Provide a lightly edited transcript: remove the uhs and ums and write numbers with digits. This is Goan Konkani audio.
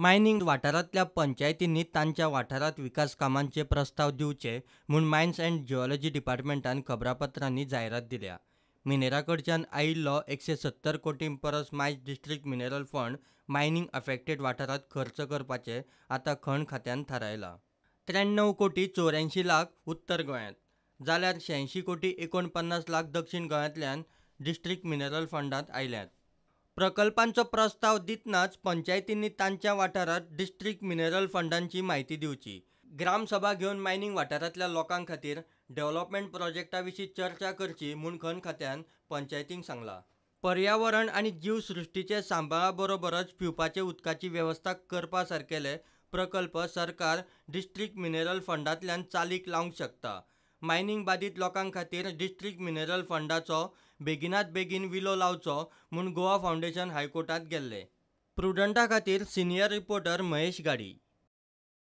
मायनिंग वाठारांतल्या पंचायतींनी तांच्या वाठारांत विकास कामांचे प्रस्ताव दिवचे म्हूण मायन्स अँड जिऑलॉजी डिपार्टमेंटान खबरापत्रांनी जायरात दिल्या. मिनेरा कडच्यान आयिल्लो 170 कोटीं परस mines district mineral fund mining affected वाठारांत खर्च करपाचें आतां खण खात्यान थारायलां. 93 कोटी 84 लाख उत्तर गोंयांत जाल्यार 86 कोटी 49 लाख दक्षीण गोंयांतल्यान डिस्ट्रिक्ट मिनरल फंडांत आयल्यात. प्रकल्पांचो प्रस्ताव दितनाच पंचायतींनी तांच्या वाठारांत डिस्ट्रिक्ट मिनरल फंडांची म्हायती दिवची. ग्रामसभा घेवन मायनिंग वाठारांतल्या लोकां खातीर डेव्हलपमेंट प्रोजेक्टा विशीं चर्चा करची म्हूण खण खात्यान पंचायतींक सांगलां. पर्यावरण आनी जीवसृश्टीचे सांबाळा बरोबरच पिवपाचे उदकाची वेवस्था करपा सारकेले प्रकल्प सरकार डिस्ट्रिक्ट मिनरल फंडांतल्यान चालीक लावंक शकता. मायनिंग बादीत लोकां खातीर डिस्ट्रिक्ट मिनरल फंडाचो बेगिनात बेगीन विलो लावचो म्हूण गोवा फावंडेशन हायकोर्टांत गेल्लें. प्रुडंटा खातीर सिनीयर रिपोर्टर महेश घाडी.